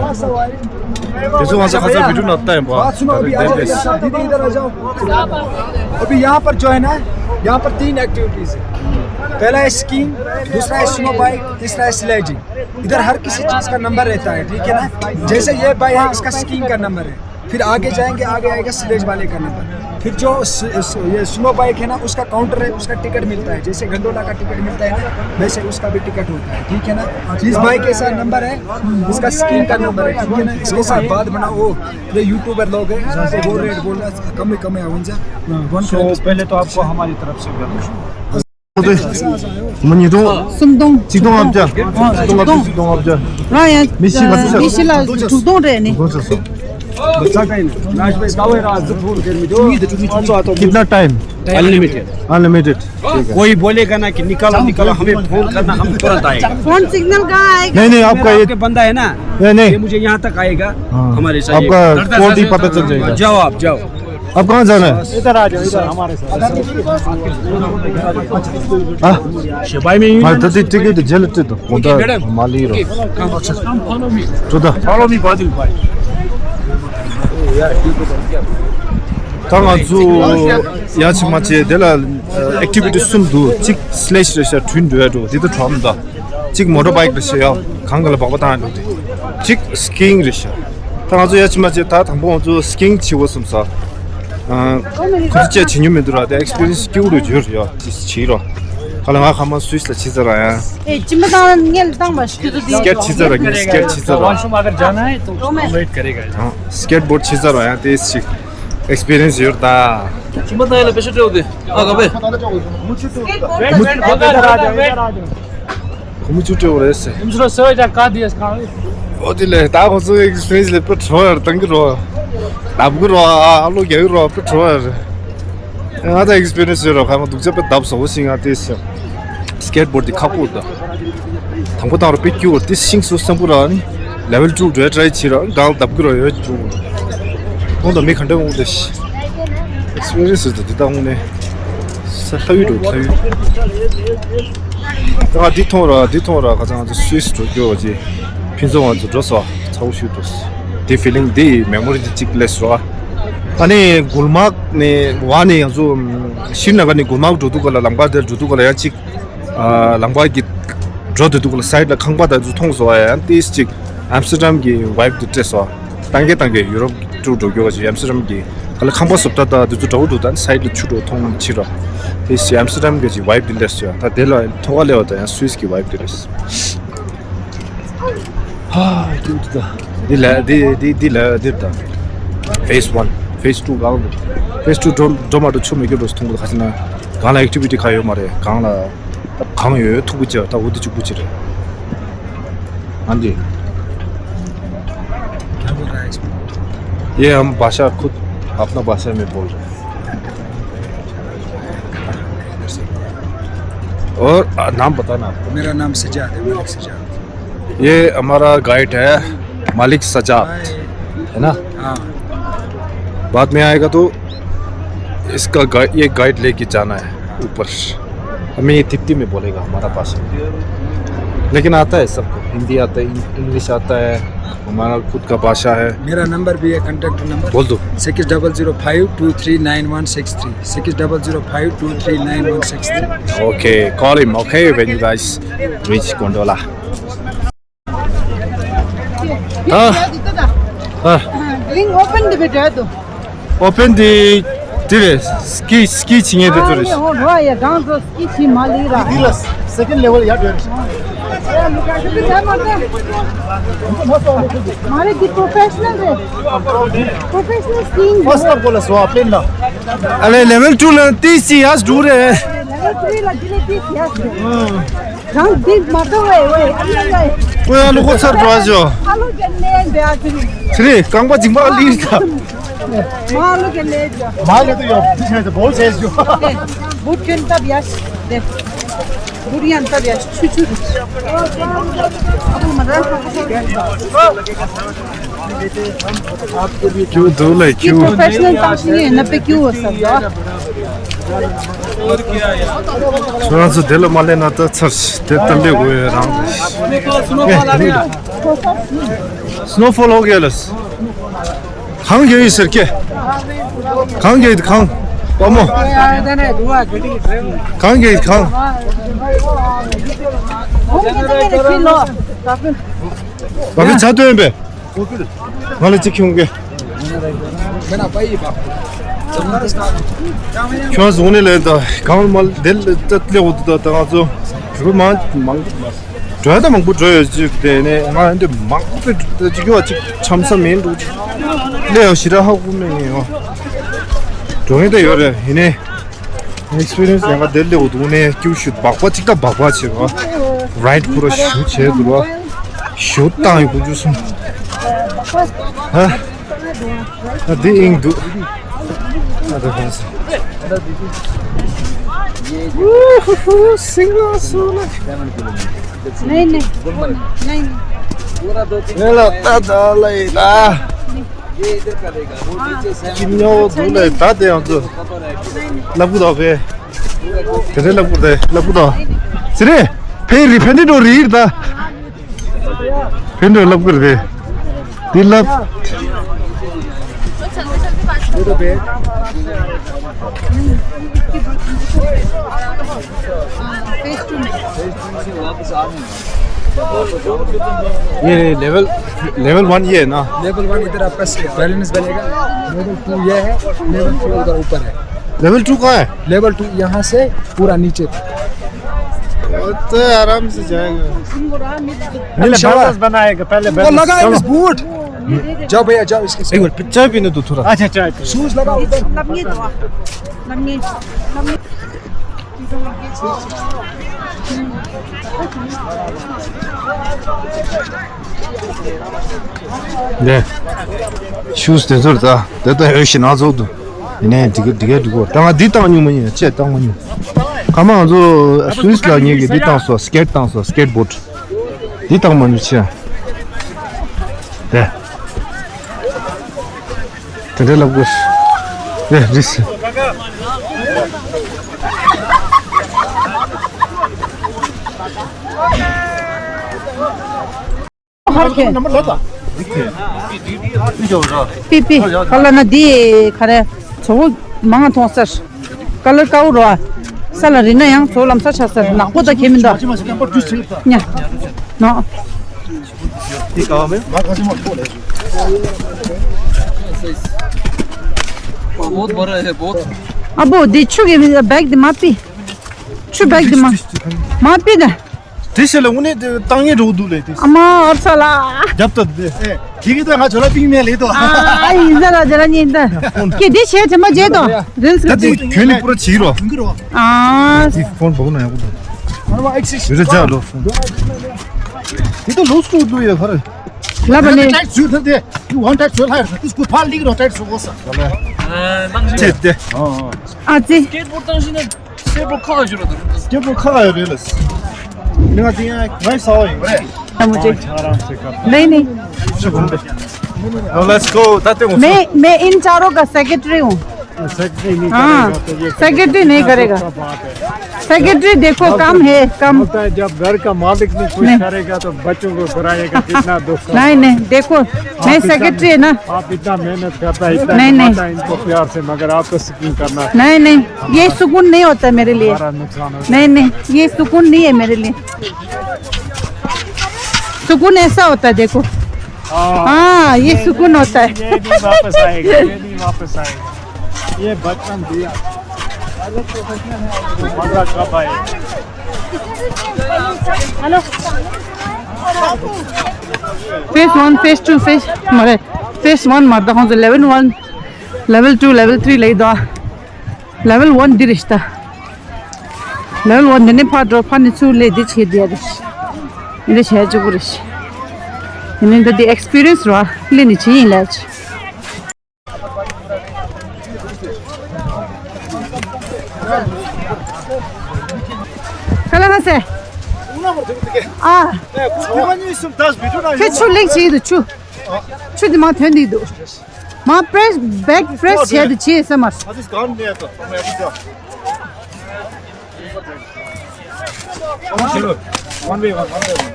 जैसे वहाँ से खसा वीडियो ना आता है बात। सुनो, अभी आ जाओ, दीदी, इधर आ जाओ। अभी यहाँ पर जो है ना, यहाँ पर तीन एक्टिविटीज है। पहला है स्कीइंग, दूसरा है स्नो बाइक, तीसरा है स्लेजिंग। इधर हर किसी चीज का नंबर रहता है, ठीक है ना? जैसे ये भाई, हाँ, इसका स्कीइंग का नंबर है। फिर आगे जाएंगे, आगे आएगा स्लेज वाले का नंबर। फिर जो स-, स-, ये स्नो बाइक है ना, उसका काउंटर है, उसका टिकट मिलता है। जैसे गंडोला का टिकट मिलता है ना, वैसे उसका भी टिकट होता है, ठीक है ना? जिस भाई के साथ नंबर है, उसका स्कीइंग का नंबर है, ठीक है ना? इसके साथ बात बनाओ। वो ये यूट्यूबर लोग हैं, वो रेट बोल रहे हैं, कम ही कम है, उनसे वन। So, पहले तो आपको हमारी तरफ से welcome। ཚོགས་སྡེ། མི་ཉིས་སྟོང་། སུམ་སྟོང་། གཅིག་སྟོང་ལྔ་བརྒྱ། གཅིག་སྟོང་ལྔ་བརྒྱ། གཅིག་སྟོང་ལྔ་བརྒྱ། རང་ཡང་མི་བཞི་ག་ཚོད་བྱས་སོང་། མི་བཞི་ལ་དྲུག་སྟོང་རེད་ནི། ག་ཚོད་བྱས་སོང་། कितना टाइम? अनलिमिटेड। अनलिमिटेड। कोई बोलेगा ना कि निकालो, निकालो, हमें फोन करना, हम तुरंत आएगा। फोन सिग्नल कहाँ आएगा? नहीं, नहीं, आपका ये आपके बंदा है ना, नहीं, नहीं। ये मुझे यहाँ तक आएगा। हाँ। हमारे साथ आपका ये कोड ही पता चल जाएगा। जाओ आप, जाओ। अब कहाँ जाना है? इधर आ जाओ, इधर हमारे साथ। हाँ। भाई, मैं यूं हाँ, तो टिकट जेल टिकट तो। Okay, madam. माली रो। Okay, come, come, follow me। चुदा। Follow me, बादल भाई। ད་ང་ཚོ་ཡ་ཆི་མ་ཆི་དེ་ལ་ཨེག་ཊི་བི་ཊི་གསུམ་འདུག་གཅིག་སི་ལེ་ཇི་རེད་ཤག་དྲུད་འགྲོ་ཡ་འགྲོ་འདི་ད་གྲོམ་ད། གཅིག་མོ་ཊ་བྷའིཀ་རེད་ཤག་ཡ། གང་ག་ལ་སྦག་སྦག་བཏང་ཡ་འགྲོ་དེ། གཅིག་སི་ཀི་ཡིང་རེད་ཤག་ད་ང་ཚོ་ཡ་ཆི་མ་ཆི་ད་དང་པོ་ང་ཚོ་སི་ཀི་ཡིང་བྱེད་དགོས་བསམ་ས། ཁོ་ཚོ་ཅེས་བྱེད་མྱོང་མི་འདུག་ར། དེ་ཨེག་སི་པི་རི་ཡན་སི་སྐྱིད་པོ་འདུག་བརྗོད་རེད་ཡ། ཅིག་བྱེད་རོགས། ག་ལ་ང་ཁ་མ་སུའི་སི་ལ་བྱེད་ཚར་ར་ཡ། ए, जिम्मेदार ने तंग बस, क्यों तो दी। སི་ཀེ་ཊི་བྱེད་ཚར་ར་ངས་སི་ཀེ་ཊི་བྱེད་ཚར་ར། वॉशरूम अगर जाना है तो वेट करेगा। སི་ཀེ་ཊི་བོར་ཌི་བྱེད་ཚར་ར་ཡ། དེ་ཅིག་ཨེག་སི་པི་རི་ཡན་སི་ཡོད་ད། ཁོ་མོ་ཚུར་སྤྲད་རེད་ཟེར། ཨོ་དེ་ལས་ད་ཁོ་ཚོ་ཨེག་སི་པི་རི་ཡན་སི་ལས་དཔེ་བྲོ་བར་བཏང་གི་རོ། ལབ་གི་རོ། ཨ་ལོ་རྒྱག་གི་རོ། དཔེ་བྲོ་བར། ང་ད་ཨེག་སི་པི་རི་ཡན་སི་ཡོད་རོ། ཁ་མ་སྡུག་ཅག་དཔེ་བརྡབ་བཟོ་བོ་ཞིག་ང་དེ་ཟེར། སི་ཀེ་ཊི་བོར་ཌི་དེ་ཁག་པོ་ད། དང་པོ་བཏང་རོ་དཔེ་སྐྱིད་པོ་དེ་ཤིང་སུ་སམ་པོ་ར་ནི། ལེ་ཝལ་ཊུ་འགྲོ་ཡ་ཊ་རའི་བྱེད་ར་གང་ལྡབ་ཀྱི་ར་ཡོད་བྱུང་། ཁོང་དང་མི་ག་འདྲ་འོང་དེ་ཤི། ཨེག་སི་པི་རི་ཡན་སི་ཟེར་དུ་འདི་ལྟ་འོང་ནས། ས་ལྷ་ཡུལ་འགྲོ་ལྷ་ཡུལ། ད་ང་འདི་མཐོང་ར་འདི་མཐོང་ར་ཁ་ཚང་ང་ཚོ་སུད་སི་འགྲོ་རྒྱུ་བ་ཅི། ཕུན་ཚོགས་ང་ཚོ་འགྲོ་སོ་ཚ་བོ་ཤུ་འགྲོ་སོ། དེ་ཕི་ལིང་དེ་མེ་མོ་རི་དེ་གཅིག་སླེབས་སོ། ཨ་ནི་གུལ་མག་ནས་བ་ནས་ང་ཚོ་ཤིར་ན་ག་ནས་གུལ་མག་འགྲོ་དུས་ག་ལ་ལམ་ཁ་དེར་འགྲོ་དུས་ག་ལ་ཡང་གཅིག་ཨ་ལམ་ཁ་གི་འགྲོ་དུས་དུས་ག་ལ་སའིཌ་ལ་ཁང་པ་དང་ཚོ་མཐོང་སོ། ཡང་ཏིས་གཅིག་ཨམ་སི་ཊར་ཌམ་གི་ཝའིབ་དེ་སྤྲད་སོ། ཏང་གེ་ཏང་གེ་ཡུ་རོབ་ཀྲུ་འགྲོ་རྒྱུ་ག་ཅིག་ཨམ་སི་ཊར་ཌམ་གི་ག་ལ་ཁང་པ་བཟོ་ལྟ་དང་དེ་ཚོ་འདྲ་བོ་འདུག་ད་སའིཌ་ལ་ཆུ་འགྲོ་མཐོང་ཕྱིར་རོ། ཏིས་གཅིག་ཨམ་སི་ཊར་ཌམ་གི་ཅིག་ཝའིབ་དེ་སླེབས་སོ། ད་དེ་ལ་ཐོག་ཁ་སླེབས་པ་དང་ཡང་སུད་སི་གི་ཝའིབ་དེ་རེད། ཧ། ཀྱུ་ཏི་ད། འདི་ལ་འདི་འདི་འདི་ལ་འདིར་ད། ཕེ་སི་ཝན། ཕེ་སི་ཊུ་གང་འདུག་ཕེ་སི་ཊུ་འགྲོ་འགྲོ་མ་འགྲོ་ཆོ་མེད་ཀྱི་འགྲོ་སོང་གི་ཁ་ཅིག་ན། གང་ལ་ཨེག་ཊི་བི་ཊི་ག་ཡོད་མ་རེད། གང་ལ་གང་ཡོད་ཐུག་པོ་ཅི་ད་འོ་དེ་གཅིག་པུ་ཅི་རེད། ཨ་འདི། ये हम भाषा खुद अपना भाषा में बोल रहे हैं। और आ, नाम बताना आपका। मेरा नाम सजाद है, मलिक सजाद। ये हमारा गाइड है मालिक सजाद, है ना? हाँ। बाद में आएगा तो इसका गाइ-, ये गाइड लेके जाना है ऊपर। हमें ये तिब्बती में बोलेगा हमारा भाषा, लेकिन आता है सबको, हिंदी आता है, इंग-, इंग्लिश आता है, हमारा खुद का भाषा है। मेरा नंबर भी है, कॉन्टैक्ट नंबर। बोल दो। Six double zero five two three nine one six three, six double zero five two three nine one six three. Okay, call him, okay, when you guys reach Gondola. हाँ। हाँ। Link open दे बेटा तो। ओपन दे, दे रे, ski, ski छिंगे दे तो रे। हाँ, ये हो रहा है, गांव तो स्की छी माली रहा। सेकंड लेवल यार। मारे की प्रोफेशनल है। Professional skiing. First of all सो पेन ला। अरे लेवल टू ला तीस सी यास दूर है। लेवल थ्री ला दिले तीस यास। हाँ। རང་འདི་མ་གཏོགས་ཝེ་ཝེ་ཨ་ལེ་ལེ། ཀོ་ཡ་ལུ་ཀོ་ཚར་འགྲོ་ཞོ། ཨ་ལོ་གན་ནེ་འདི་ཨ་ཚི་རི། ཚི་རི་རྐང་པ་འཇིགས་པ་ལི་ད། མ་ལོ་གན་ནེ་ཇོ། མ་ལེ་ཏུ་ཡོ་འདི་ཆེ་ཏུ་བོལ་ཆེ་ཞོ། བུ་ཀུན་ཏབ་ཡ་ཤི་དེ། ཁྱོད་འདུག་ལ་ཁྱོད། ཁྱོད་ཚོ་དེ་ལ་མ་སླེབས་ན་ད་ཚར་ཞིག་དེ་ལྟར་སླེབས་དགོས་ཡ་རང་རེད། Snowfall ཧོ་གེ་ལ། གངས་རྒྱག་ཡིན་ཟེར་ཀྱེ། གངས་རྒྱག་ཡིན་གངས། དཔའ་མོ། གངས་རྒྱག་ཡིན་གངས། བ་གི་ཚ་དོན་པས། ང་ལ་གཅིག་ཁྱོང་གེ། ཁྱོད་བཟུང་ནས་ལས་ད་གངས་མ་དེ་ལ་ལྟ་ལེ་འོ་དུ་ད་ད་ང་ཚོ་གྲུ་མང་མང་། འགྲོ་ཡ་ད་མང་པོ་འགྲོ་ཡོད་ཅིག་དེ་ནས་ང་འདི་མང་པོ་ཅིག་ཡོད་ཅིག་འཆམ་ས་མིན་འདུག་ཅིག་ལས་ཡང་ཞི་ར་ཧ་གོ་མེད་ཡོད། འགྲོ་ཡིན་ད་ཡོད་རེད། ཡིན་ནའི་ཨེག་སི་པི་རི་ཡན་སི་ཡང་ག་དེ་ལེའུ་འདུག་ནས་སྐྱུར་ཞུ་སྦག་སྦག་ཅིག་ད་སྦག་སྦག་བྱེད་རོགས། རའིཌ་ཁོ་ར་ཞུ་བྱེད་འདུག་རོགས། ཞུ་བཏང་ཡོད་དགུ་བཅུ་གསུམ། ཧ། ད་འདི་ཨིང་འདུག་ཨ་ད་ཧོན་སི། ཝུ་ཧུ་ཧུ། སིང་ལ་སུ་ལ། नहीं नहीं, नहीं नहीं। ངས་ལ་ད་ད་ལ་ཡིན་ད། ཀི་ཉོ་འདུག་ལ་ད་དེ་ཡང་ཚོ། ལབ་གུ་དོ་བེ། དེ་རེ་ལབ་གུ་དེ་ལབ་གུ་དོ། ཟེར་རེ། ཕེ་རི་ཕེ་འདི་འགྲོ་རི་ད། ཕེ་འགྲོ་ལབ་གུ་རེ། འདི་ལབ། ये लेवल, लेवल वन ये है ना? लेवल वन इधर आपका बैलेंस बनेगा। लेवल टू ये है। लेवल टू उधर ऊपर है। लेवल टू कहाँ है? लेवल टू यहाँ से पूरा नीचे तक। तो आराम से जाएगा। पहले बैलेंस बनाएगा, पहले वो बैलेंस। लगा है चलो। इस बूट। जाओ भैया, जाओ इसके साथ। एक बार चाय पीने दो थोड़ा। अच्छा, चाय पी। शूज लगा उधर। लम्बी दो। लम्बी, लम्बी। ནས། ཤུས་དེ་ཚོར་ད་དེ་ལྟ་ཡོད་ཤི་ན་ཚོགས་འདུག་ཡིན་ནའི་འགྲིག་གི་འགྲིག་གི་འགྲིག་གོ། ད་ང་འདི་བཏང་མྱོང་མ་ཡིན། ཅེས་བཏང་མ་མྱོང་། ཁ་མང་ཚོ་སུད་སི་ལ་ངེད་ཀྱིས་འདི་བཏང་སོང་། སི་ཀེཊ་བཏང་སོང་། སི་ཀེཊ་བོརྡ། འདི་བཏང་མ་མྱོང་ཅེས། དེ། དེ་འདྲའི་ལབ་དགོས། དེ་རིས། པི་པི། ཁ་ལ་ན་འདི་ག་རེ། ཚོ་བོ་མང་ང་མཐོང་སར། ཀ་ལར་དཀར་པོ་རོ། ས་ལ་རི་ན་ཡང་ཚོ་ལམ་སར་ཆགས་སར་ནག་པོ་ད་ཁྱེད་མི་འདུག་ཉ། ནོ། ཨ་བོ་འདི་ཆུ་གི་བེག་འདི་མ་པི། ཆུ་བེག་འདི་མ། མ་པི་ད། དེ་ཤེས་ལ་དངོས་གནས་དེ་བཏང་ངེས་འགྲོ་འདུག་ལས་དེ། ཨ་མ་ཨར་ས་ལ། རྒྱབ་ཏུ་དེ། ཨེ། དེ་གི་ད་ང་ཇོ་ལ་པིང་མེ་ལེ་དོ། ཨ་ཨ་ཡིན་ས་ལ་ཇོ་ལ་ཉིན་ད། ཀྱེ་དེ་བྱས་དེ་མ་བརྗེད་དོ། རིན་ད་སི་དེ་ཁྱོད་ནི་པུ་ར་བྱིས་རོ། ཨ། དེ་ཕོན་བོག་ན་ཡག་པོ་འདུག་ཡོད་རེད་ཇ་ལོ། དེ་ད་ལོ་སུ་འདུག་ཡོད་ཁ་རེད། ལབ་པ་ནི། ཊའིཊ་བཟོས་ཐུབ་དེ། ཡུ་ཝན་ཊའིཊ་བཟོས་ལྷག་ཡོད་ན་དེ་སྐུ་ཕར་ལིག་རོ། ཊའིཊ་བཟོ་དགོས་ས། ཆེ་དེ། ཨ་ཙི། སྐེཊ་བོརྡ་བཏང་ཤེས་ན། སྐེཊ་བོརྡ་ཁག་ཡོད་རེད་ལ། སྐེཊ་བོརྡ་ཁག་ཡོད་རེད་ལ། ང་དེ་ཡང་ངའི་ས་བ་ཡིན་རེད། नहीं नहीं। Now let's go. ताते हूँ। मैं, मैं इन चारों का सेक्रेटरी हूँ। सेक्रेटरी नहीं हाँ, करेगा तो ये सेक्रेटरी नहीं करेगा। सेक्रेटरी देखो, कम है, कम। होता है, जब घर का मालिक नहीं कुछ नहीं। करेगा तो बच्चों को बुलाएगा, कितना दुख होगा। नहीं नहीं, देखो, मैं सेक्रेटरी है ना। आप इतना मेहनत करता है, इतना नहीं नहीं। इनको प्यार से, मगर आपको सुकून करना। नहीं नहीं, ये सुकून नहीं होता है मेरे लिए। नहीं नहीं, ये सुकून नहीं है मेरे लिए। सुकून ऐसा होता है, देखो। हाँ, ये सुकून होता है। ये नहीं वापस आएगा, ये नहीं वापस आएगा। ये बचपन दिया। मजा कब आएगा? Hello. Phase one, phase two, phase མ་རེད། Phase one མ་རེད། ད་ཁོང་ཚོ་level one, level two, level three ལ་ཡོད་དོ། Level one འདི་རེད་ཤག་ད། Level one འདི་ནས་ཕར་འགྲོ། ཕར་ནས་ཚུར་སླེབས། འདི་བྱེད་བསྡད་རེད། འདི་བྱས་གཅིག་པུ་རེད། ཡིན་ནའི་འདི་འདི་ཨེག་སི་པི་རི་ཡན་སི་རེད་བ། སླེབས་ནས་བྱེད་ཡིན་ལབ་ཅིག་ལ་ང་ཟེར། ཨ། ཁྱོད་ཆུ་ལེགས་བྱེད་འདུག་ཆུ། ཆུ་འདི་མ་ཐོན་འདི་འདུག་མ་པྲེས་བེག་པྲེས་བྱས་འདུག་བྱས་ཟེར་མ། One way, one, one way, one.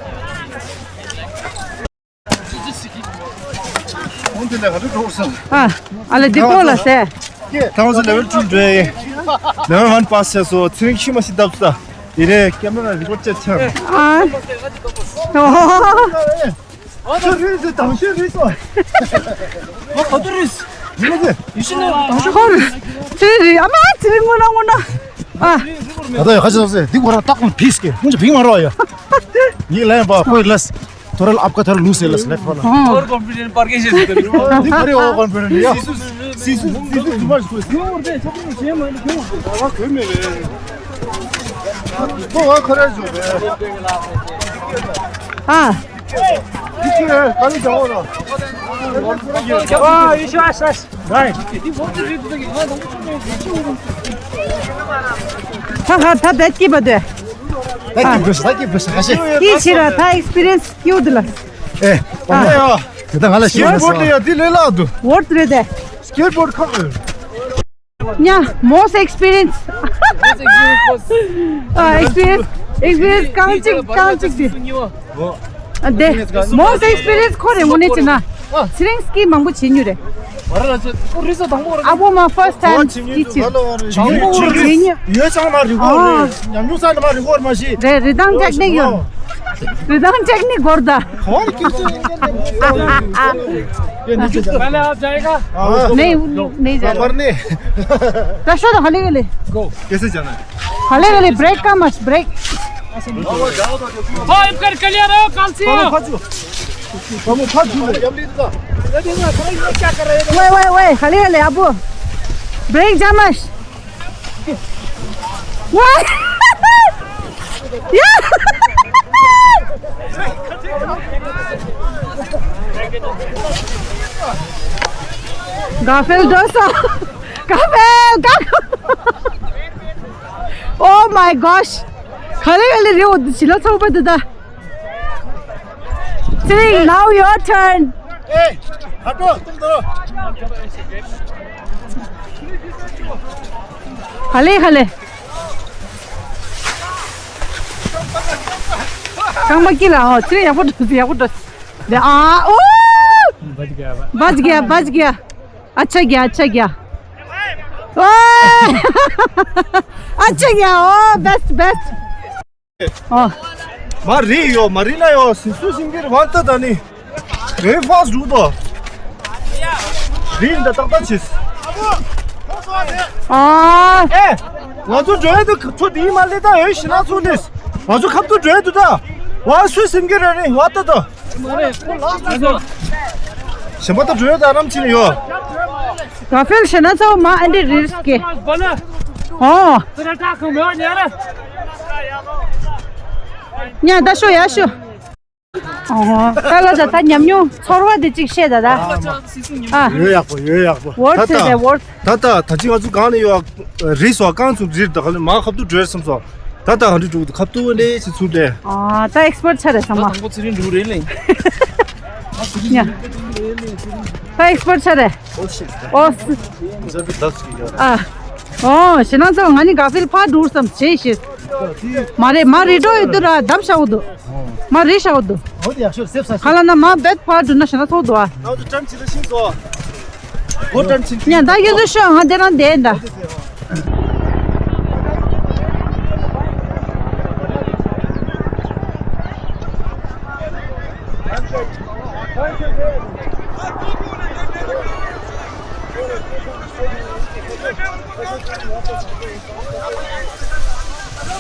ཨ་ཨ་ལ་འདི་ཀོ་ལ་ཟེར། Thousand level two འགྲོ་ཡི། Level one pass བྱས་སོ། ཚེ་རིང་ཤི་མ་ཤི་བཏབ་ས། ཡི་རེ་ཀེམ་ར་རི་ཀོར་ཌ་བྱས་ཚར། ཨ། ཨོ། ཨ་ཚོ་རེས་སུ་དང་ཤོས་རེས་སོ། ཨ་ཁོ་ཚོ་རེས། ཡིན་ནོ་ཡིན་ནོ་དང་ཤོས། ཁོ་ཚེ་རིང་རེད། ཨ་མ་ཚེ་རིང་དངོས་གནས་དངོས་གནས། ཨ། ད་ཡ་ཁ་ཅིག་ཟེར་འདི་གོ་ར་ཏག་ཁོང་ཕིས་ཀེ་ཁོང་ཚོ་ཕིང་མ་རོ་ཡ། ཡིག་ལན་པ་ཁོས་ལས། थोड़ा आपका थोड़ा लूज है लस लेफ्ट वाला। हाँ। ओवर कॉन्फिडेंट पर के से। नहीं, बड़े ओवर कॉन्फिडेंट है। सीसू, सीसू, सीसू, तू मत कोई। क्यों उड़ते हैं? सब लोग सेम है, क्यों? आवाज क्यों मेरे? वो वहाँ खड़ा है जो। हाँ। पीछे है, कल जाओ ना। वाह, विश्वास, बस। राइट। ད་ད་ད་ད་སྐྱིད་པ་དེ། ད་སྐྱིད་པ་ད་སྐྱིད་པ་ཧ་ཤེ། སྐྱིད་ཆེ་ར་ད་ཨེགས་པི་རི་ཡན་སི་སྐྱིད་པོ་འདུག་ལ། ཨེ། ཨ། དེ་ད་ང་ལ་ཤེས་མེད་སོ། སྐེཊ་བོརཌ་ལ་ཡ་དེ་ལས་སླ་འདུག་ཝོར་ཌི་རེད་དེ། སྐེཊ་བོརཌ་ཁག་རེད། ཉ་མོ་སི་ཨེགས་པི་རི་ཡན་སི། ཨ་ཨེགས་པི་རི་ཡན་སི་ཨེགས་པི་རི་ཡན་སི་རྐང་གཅིག་རྐང་གཅིག་དེ། ཨ་དེ་མོ་སི་ཨེགས་པི་རི་ཡན་སི་ཁོ་རེ་ངོ་ནས་བྱས་ན། ཚེ་རིང་སྐྱིད་མང་པོ་བྱེད་མྱོང་རེད། ཨ་བོ་མ་ཕར་སི་ཊ་ཊའིམ་སྐྱིད་ཆེ། བྱེད་མྱོང་། ཡོད་ཚང་མ་རི་ཀོར་རེད། ཉམས་མྱོང་ཚང་མ་རི་ཀོར་མ་ཤེས། རེད་རི་དང་ཊེག་ནིག་ཡོད། རི་དང་ཊེག་ནིག་སྐོར་ད། ག་བ་རི་སྐྱིད་ཆེ་ཡིན་ཀྱང་ནས། ནས་ནས་ནས། ད་ཤོད་ད་ཧ་ལས་ག་ལས། कैसे जाना है? ཧ་ལས་ག་ལས་ब्रेक का मत ब्रेक। हाँ, इनका क्लियर हो, कल से। ओए, ओए, ओए, ཧ་ལས་ཧ་ལས་ཨ་བོ། ब्रेक जा मत। ཝའི། ཡ། ག་ཧྥེལ་འགྲོ་སོང་། ག་ཧྥེལ་ག། Oh my gosh. ག་ལེ་ག་ལེ་རེད། འོ་དེ་བྱི་ལ་ཚོགས་པ་དེ་ད། ཚེ་རིང་now your turn. ཨེ། ཁ་ཏོ་ཏུམ་ཏོ། ག་ལེ་ག་ལེ། རྐང་པ་སྐྱིད་ལ། ཨོ་ཚེ་རིང་ཡག་པོ་འགྲོ། ཡག་པོ་འགྲོ། ལེ་ཨ་ཨོ། बच गया, बच गया। अच्छा गया, अच्छा गया। ओए। अच्छा गया, ओ best best. ཨོ། མ་རེད་ཡོ། མ་རེད་ན་ཡོ། སིན་སུ་སིན་གིར་ཝང་ཏ་ད་ནི། རེ་ཕཱ་སི་ཊི་རུ་དོ། རིན་ད་ཏག་ཏག་ཆིས། ཨ། ཨེ། ང་ཚོ་འགྲོ་ཡ་དུ་ཚོ་དེའི་མ་ལེ་ད་ཡོད་ཤི་ན་ཚོ་ལེས། ང་ཚོ་ཁབ་ཏུ་འགྲོ་ཡ་དུ་ད། ཝང་སུ་སིན་གིར་རེ་རེ་ཝང་ཏ་ད། གཞན་པ་ད་འགྲོ་ཡ་ད་རམ་ཆི་ནི་ཡོ། ག་ཧྥེལ་ཤི་ན་ཚོ་མ་ཨན་ཏི་རིལ་སི་ཀེ། ཨོ། ཉ་ད་ཤོ་ཡ་ཤོ། ཨོ། ད་ལ་ད་ད་ཉམས་མྱོང་ཚོར་བ་དེ་གཅིག་བཤད་ད་ད། ཨ། ཡོད་ཡག་པོ་ཡོད་ཡག་པོ། ཝོར་ཐི་ད་ད་ཝོར་ཐི། ད་ད་ད་ཅི་ང་ཚོ་གང་ནས་ཡོད། རི་སོ་གང་ཚོ་རི་ད་ག་ལེ་མ་ཁབ་ཏུ་འགྲོ་སམ་སོ། ད་ད་ག་འདྲ་འགྲོ་ཁབ་ཏུ་ནས་སི་ཚུར་ལས། ཨ་ད་ཨེགས་པར་ཆ་རེད་ཚང་མ། དང་པོ་ཚེ་རིང་འགྲོ་རེད་ལེ། ཉ། ད་ཨེགས་པར་ཆ་རེད། ཨོ། ཨ། ཨོ་ཞེ་ན་ཚོ་ང་ནི་ག་ཧྥེལ་ཕར་འགྲོ་སམ་བྱེད་ཤེས། མ་རེད་མ་རེད་འགྲོ་ཡོད་དུ་ར་འདམ་ཤ་འོ་དུ། མ་རེད་ཤ་འོ་དུ། ཧོ་དེ་ཡག་ཤོས་སེབ་ས་ཤོས། ཁ་ལ་ན་མ་བེད་ཕར་འགྲོ་ན་ཤ་ན་ཚོགས་འདུག་ཨ། ཨོ་དུ་ཀྲམ་ཆི་ལ་ཤིང་སོ། ཨོ་ཀྲམ་ཆི་ལ་ཤིང་། ཉ་ད་ཡོད་དུ་ཤོད་ང་དེ་རང་བསྡད་ད།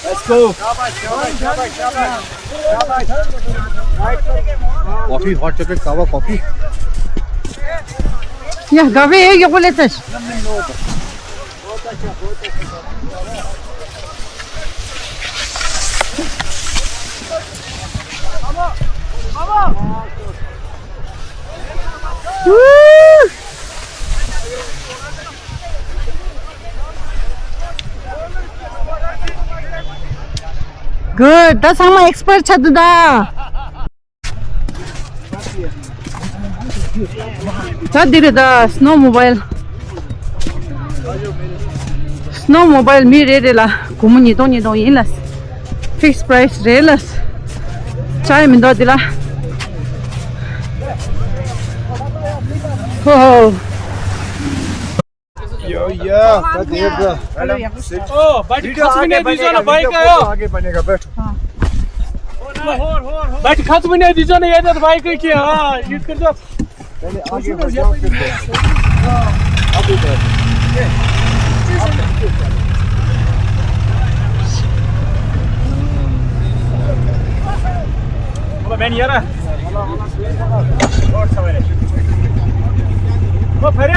Let's go. Coffee, hot chocolate, kava coffee. ཡ་ག་བེ་ཡོག་པོ་ལེ་ཚ། གུཌ། ད་ཚང་མ་ཨེགས་པར་ཊི་ཆགས་འདུག་ད། ད་འདི་རེད་ད། སི་ནོ་མོ་བཱའིལ། སི་ནོ་མོ་བཱའིལ་མི་རེ་རེ་ལ་སྒོར་མོ་ཉིས་སྟོང་ཉིས་སྟོང་ཡིན་ལ། ཕིག་སི་པ་རའི་སི་རེད་ལ། ཆགས་ཡ་མི་འདུག་འདི་ལ། ཧོ་ཧོ། यो, यो, कति हो त? ओ, बैठ, खच भी नहीं दीजिए ना, भाई का हो। आगे बनेगा, बैठो। बैठ, खच भी नहीं दीजिए ना, ये तो भाई को क्या, हाँ, यूज़ कर दो। पहले आगे बढ़ जाओ, फिर बैठो। अभी बैठो। अब बैठ यार। म फेरि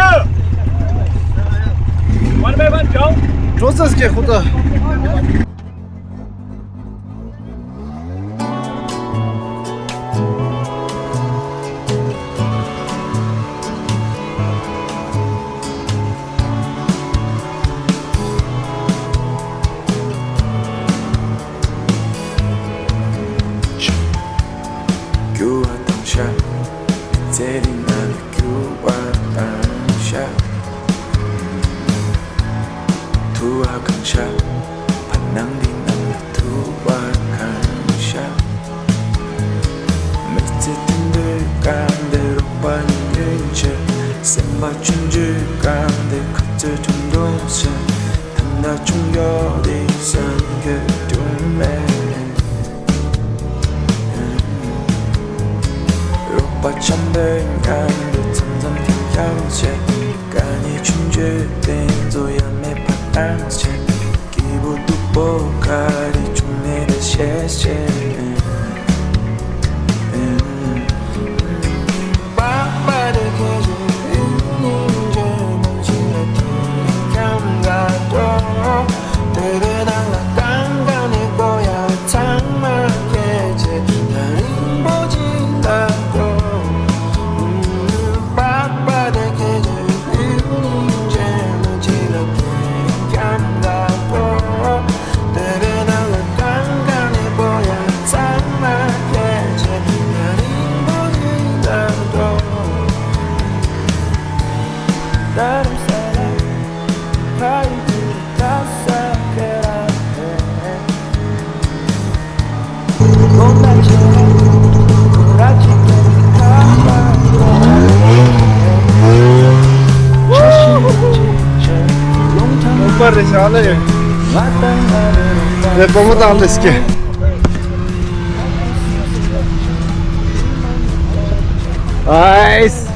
one by one जाऊ। प्रोसेस के खुद। རྒྱུ་བ་དང་ཤ། ཚེ་རིང་ན་ལ་རྒྱུ་བ་དང་ཤ། ཐུ་བ་གང་ཤ། ཕ་ནང་འདི་ནང་ལ་ཐུ་བ་གང་ཤ། མི་ཚེ་དུད་འགྲོའི་གང་དེ་རོགས་པ་ཉིད་ཆེ། སེམས་པ་ཆུང་ཆུང་གང་དེ་ཁ་ཚོད་ཆུང་འདོང་ཆེ། ད་ལྟ་ཆུང་ཡོད་དེ་སེམས་ཁྱོད་སྒྲུང་མེད། རོགས་པ་འཆམ་པོའི་ངང་དུ་མཚམས་མཚམས་ཐེངས་ཀྱང་བྱེད། དཀའ་ངལ་ཆུང་ཆུང་དེ་ཚོ་ཡང་མེད་པ་བཏང་བྱེད། སྐྱིད་པོ་སྡུག་པོ་ག་རེ་བྱུང་མེད་དེ་ཤེས་བྱེད། ཨའིས།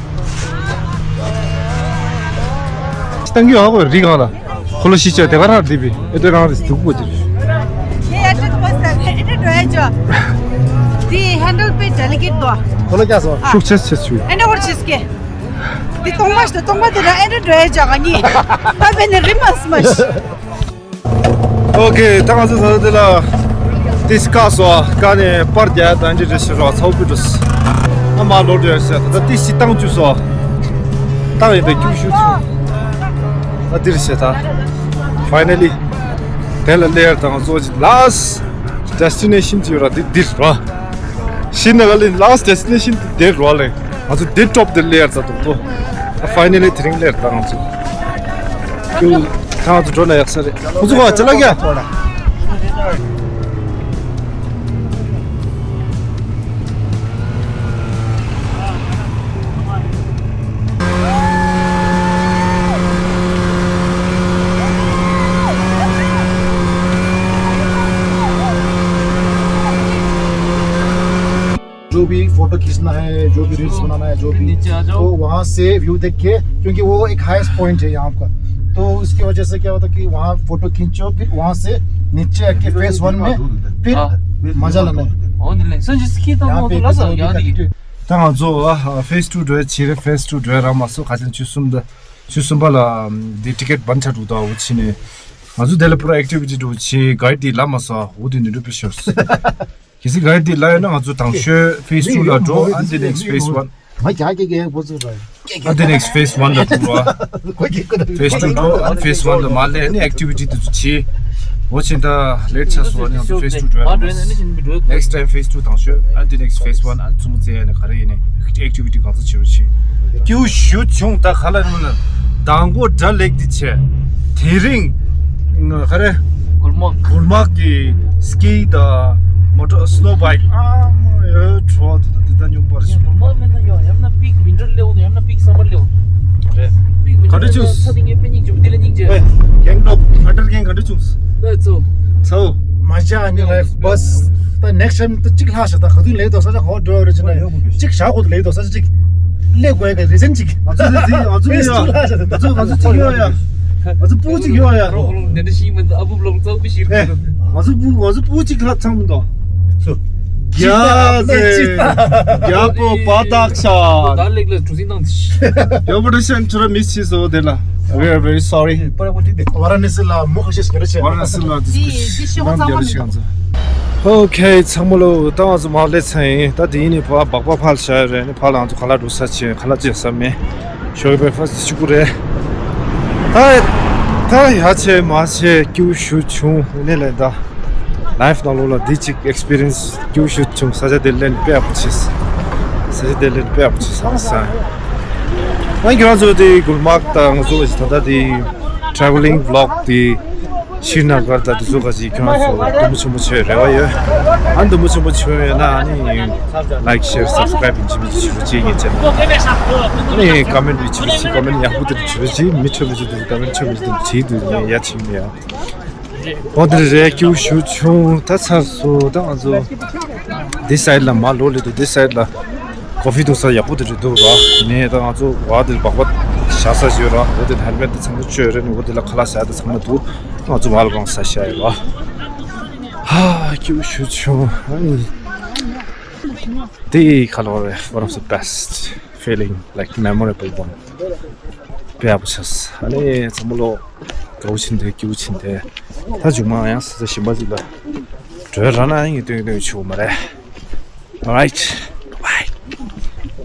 སྟང་གི་ཧ་གོ་རི་གང་ལ། ཁོ་ལོ་ཤི་ཆ་དེ་ག་རང་རི་བི་ཨེ་ཏེ་རང་རི་སྡུག་པོ་ཅིག་ཁྱེད་ཡ་ཁྲིད་པ་ས་ཨེ་ཏེ་འགྲོ་ཡ་ཅོ། དེ་ཧན་ཌལ་པེ་ཌེ་ལི་ཀེ་ཊི་དོ། ཁོ་ལོ་ཀྱ་སོ། ཤུགས་ཆེ་ཆེ་ཆུ། ཨེ་ནེ་བར་ཆེ་སྐེ། དེ་གཏོང་མ་ཤི་གཏོང་མ་དེ་ར་ཨེ་ཏེ་འགྲོ་ཡ་ཅོ་ག་ནི། ད་བེ་ནི་རི་མ་སི་མ་ཤི། ཨོ་ཁེ། ད་ང་ཚོ་ད་ལྟ་དེ་ལ་ཏི་སི་ཀ་སོ་ཀ་ནས་པར་རྒྱག་ཡ་དང་ཅི་རེ་ཞིག་རོགས་ཚ་བོ་པི་ཏུ་སི་ཨ་མ་ལོ་རེ་ཟེར། ད་ལྟ་ཏི་སི་བཏང་བཅུག་སོ་བཏང་ཡིན་པའི་སྐྱུག་ཤུགས་ཆུ་ད་འདིར་ཟེར། ད་ཕའི་ནལ་ལི་དེ་ལ་སླེབས་ཡ་ད་ང་ཚོ་ཅི་ལཱ་སི་ཊི་ཌེ་སི་ཊི་ནེ་ཤན་ཅིག་ཡོད་ར། འདི་འདིར་རོ། ཤིན་ན་ག་ལི་ལཱ་སི་ཊི་ཌེ་སི་ཊི་ནེ་ཤན་དེ་འདིར་རོ་ལེ། ང་ཚོ་འདིར་ཊོབ་འདིར་སླེབས་ཡ་ད་དུང་ཏོ། ཕའི་ནལ་ལི་དེ་རིང་སླེབས་ད་ང་ཚོ། ཁྱོད་ཁྱོད་ཚོ་འགྲོ་ན་ཡག་ས་རེད། ཁོ་ཚོ་ག་ཅི་ལ་རྒྱ། जो भी फोटो खींचना है, जो भी रील्स बनाना है, जो भी, नीचे आ जाओ। तो वहाँ से व्यू देख के, क्योंकि वो एक हाईएस्ट पॉइंट है यहाँ का, तो उसकी वजह से क्या होता है कि वहाँ फोटो खींचो, फिर वहाँ से नीचे आके फेज वन में फिर हाँ। मजा लेना है। ཨོ་ནི་ལེན་སོན་ཇི་སི་ཀི་དང་ཡང་ནོ་དུ་ལ་སོ་ཡང་དེ་གི། ད་ང་ཚོ་ཨ་ཕེས་ཊུ་འགྲོ་ཡ་ཕྱིར་ཕེས་ཊུ་འགྲོ་ཡ་རག་མ་སོང་། ཁ་ཆེན་ཆུ་གསུམ་དང་ཆུ་གསུམ་པ་ལ་འདི་ཊི་ཀེ་ཊི་བན་ཆ་འགྲོ་དང་འུ་ཆི་ནས། ང་ཚོ་དེ་ལ་པུ་ར་ཨེག་ཊི་བི་ཊི་འགྲོ་ཆི་གའི་ཌི་ལ་མ་སོང་འུ་དུ་ནི་འགྲོ་པི་ཤོར། གལ་སྲིད་ག་རེ་དེ་ལབ་ཡོད་ན་ང་ཚོ་དང་ཤོས་ཕེས་ཊུ་ལ་འགྲོ། ཨ་འདི་ནེགསི་ཕེས་ཝན། ཨ་འདི་ནེགསི་ཕེས་ཝན་ལ་འགྲོ། ཕེས་ཊུ་འགྲོ། ཨ་ཕེས་ཝན་ལ་མ་སླེབས་ནི་ཨེག་ཊི་བི་ཊི་དེ་ཚོ་བྱེད། འོ་ཕྱིན་ད་ལེཊ་ཆགས་སོང་། ཨ་ནི་ང་ཚོ་ཕེས་ཊུ་ཌི་རའེ་བྷི་ནེགསི་ཊའིམ་ཕེས་ཊུ་དང་ཤོད། ཨ་དེ་ནེགསི་ཊི་ཕེས་ཝན། ཨ་ཙུམ་ཙེ་ཡ་ནི་ག་རེ་ཡིན་ནི་ཨེག་ཊི་བི་ཊི་གང་ཚ་བྱེད་རོགས་བྱེད། སྐྱིད་པོ་ཞེ་པོ་བྱུང་། ད་ག་ལ་ནི་མདང་དགོང་དགྲ་ལེགས་འདི་བྱས། དེ་རིང་ག་རེ། གུལ་མག་གུལ་མག་གི་སི་ཀི་དང་མོ་ཊ་སི་ནོ་བྷའིཀ་ཨ་མ་ཡོད་བྲོ་བ་དེ་དང་དེ་དང་སྙོམས་པར་ཡང་ཞུགས། གུལ་མག་མེད་ན་ཡོད། ཡང་ན་པིག་ཝིན་ཊར་སླེབས་འོང་། ཡང་ན་པིག་སམ་མར་སླེབས་འོང་། རེད། པིག་ཝིན་ཊར་ག་འདྲ་བྱུང་། ས་དེ་ངས་དཔེ་སྙིང་རྗེ་པོ་འདི་ལ་སྙིང་རྗེ། ཨེ། གེང་ཊོག་ཧན་ཊར་གེང་ག་འདྲ་བྱུང་། ལ་ཚོ། ཚོ། མ་བྱ་ནི་ལའིཕ་བྷ་སི། ད་ནེགསི་ཊའིམ་ད་གཅིག་ལྷག་བཞག་ད་ག་དུས་ལེགས་དོ་ས་ཆ་གོ་འགྲོ་རེ་ཅི་ན་གཅིག་བཞག་གོ་ལེགས་དོ་ས་ཆ་གཅིག་ལེགས་དགོས་ག་རེ་ཟན་གཅིག་ང་ཚོ་འདི་ང་ཚོ་ཡོད་ཡ། ང་ཚོ་ང་ཚོ་གཅིག་ཡོད་ཡ། ང་ཚོ་སྤུ་གུ་གཅིག་ཡོད་ཡ། ཨེ། ང་ཚོ་སྤུ་གུ་ང་ཚོ་སྤུ་གུ་གཅིག་ལྷག་ཚང་མི་འདུག་སུ། རྒྱ་ཚེ། རྒྱ་པོ་པ་དག་ཤ། ད་ལེགས་ལ་གྲུ་གཟིངས་བཏང་དེ། རྒྱ་པོ་རེ་ཤན་ཁྱོད་ར་མི་སི་སོ་དེ་ལ། We are very sorry. པར་པོ་ཏི་དེ་ཝ་ར་ཎ་སི་ལ་མོ་ཁ་ཤས་ཤིག་རེ་ཆེ། ཝ་ར་ཎ་སི་ལ་དེ་དེ་དེ་ཤེས་ཧོ་ཚང་མ་མི་འདུག་ཨོ་ཁེ་ཚང་མ་ལོ། ད་ང་ཚོ་མར་སླེབས་ཚར་ཡིན། ད་དེ་ཡིན་ནི་ཕ་སྦག་པ་ཕར་བཞག་ཡོད་རེད། ནི་ཕར་ལ་ང་ཚོ་ཁ་ལག་འགྲོ་ས་ཆེ་ཁ་ལག་ཅེས་ས་མེད། ཞོགས་ཀྱི་བྷེག་ཕ་སི་ཊི་གཅིག་པུ་རེད། ད་ད་ཡ་ཆེ་མ་ཆེ་སྐྱིད་པོ་ཞེ་པོ་བྱུང་། ཡིན་ནའི་ལས་ད་ལའིཕ་ནང་ལོགས་ལ་འདི་གཅིག་ཨེག་སི་པི་རི་ཡན་སི་སྐྱིད་པོ་ཞེ་པོ་བྱུང་། ས་ཆ་དེ་ལེན་དཔེ་ཡག་པོ་བྱས། ས་ཆ་དེ་ལེན་དཔེ་ཡག་པོ་བྱས་ས་ས། ཨ་ཁྱེད་རང་ཚོ་དེ་གུལ་མག་དང་ང་ཚོ་ད་ལྟ་དེ་ཊེ་ཝེ་ལིང་བི་ལོག་དེ། ཤྲི་ནགར་དང་དེ་ཚོ་ག་ཅིག་ཁྱོད་རང་ཚོ་འདུ་མོ་ཆེན་པོ་བྱེད་རེ་བ་ཡོད། ཨ་འདུ་མོ་ཆེན་པོ་བྱེད་ཡོད་ན་ཨ་ནི་ལའིཀ་ཤེར་སབ་སི་ཀ་རའིབ་ཡིན་གཅིག་མིན་གཅིག་བྱེད་རོགས་བྱེད་ངེས་ཅན། ཨ་ནི་ཀོ་མེན་ཊི་ཡིན་གཅིག་མིན་གཅིག་ཀོ་མེན་ཊི་ཡག་པོ་དེ་འདྲ་བྱེད་རོགས་བྱེད། མི་འཕྲོད་མི་འཕྲོད་དེ་ཀོ་མེན་ཊི་འཕྲོད་མི་འཕྲོད་དེ་བྱེད་དུ་ཡ་ཆིག་མི་ཡ། འོ་དེ་རེད། སྐྱིད་པོ་ཞེ་པོ་བྱུང་། ད་ཚར་སོང་། ད་ང་ཚོ་འདི་སའིཌ་ལ་མར་ལོག་སླེབས་འདུག་འདི་སའིཌ་ལ་ཀོ་ཕི་འཐུང་ས་ཡག་པོ་དེ་རེད་འདུག་ར། ནས་ད་ང་ཚོ་བ་དེ་སྦག་པ་བཞག་ས་ཞིག་ཡོད་ར། འོ་དེ་ཧེལ་མེཊ་དེ་ཚང་མ་བཅོས་རེད། ནས་འོ་དེ་ལ་ཁ་ལག་ཟ་ཡ་དེ་ཚང་མ་འདུག་ང་ཚོ་མར་ལ་གང་ཟ་ཤ་ཡོད་ར། ཧ། སྐྱིད་པོ་ཞེ་པོ་བྱུང་། ཨ་ནི་དེ་ཁ་ལོ་རེད། One of the best feeling, like, memorable one. དཔེ་ཡག་པོ་བྱས། ཨ་ནི་ཚང་མ་ལོ་དགའ་བོ་ཕྱིན་ཏེ་སྐྱིད་པོ་ཕྱིན་ཏེ། ད་མཇུག་མ་ཡང་ས་ཆ་གཞན་པ་ཅིག་ལ་བྲོས་ར་ན་ཡིན་སྟོན་སྟོན་ཆོག་མ་རེད། Alright.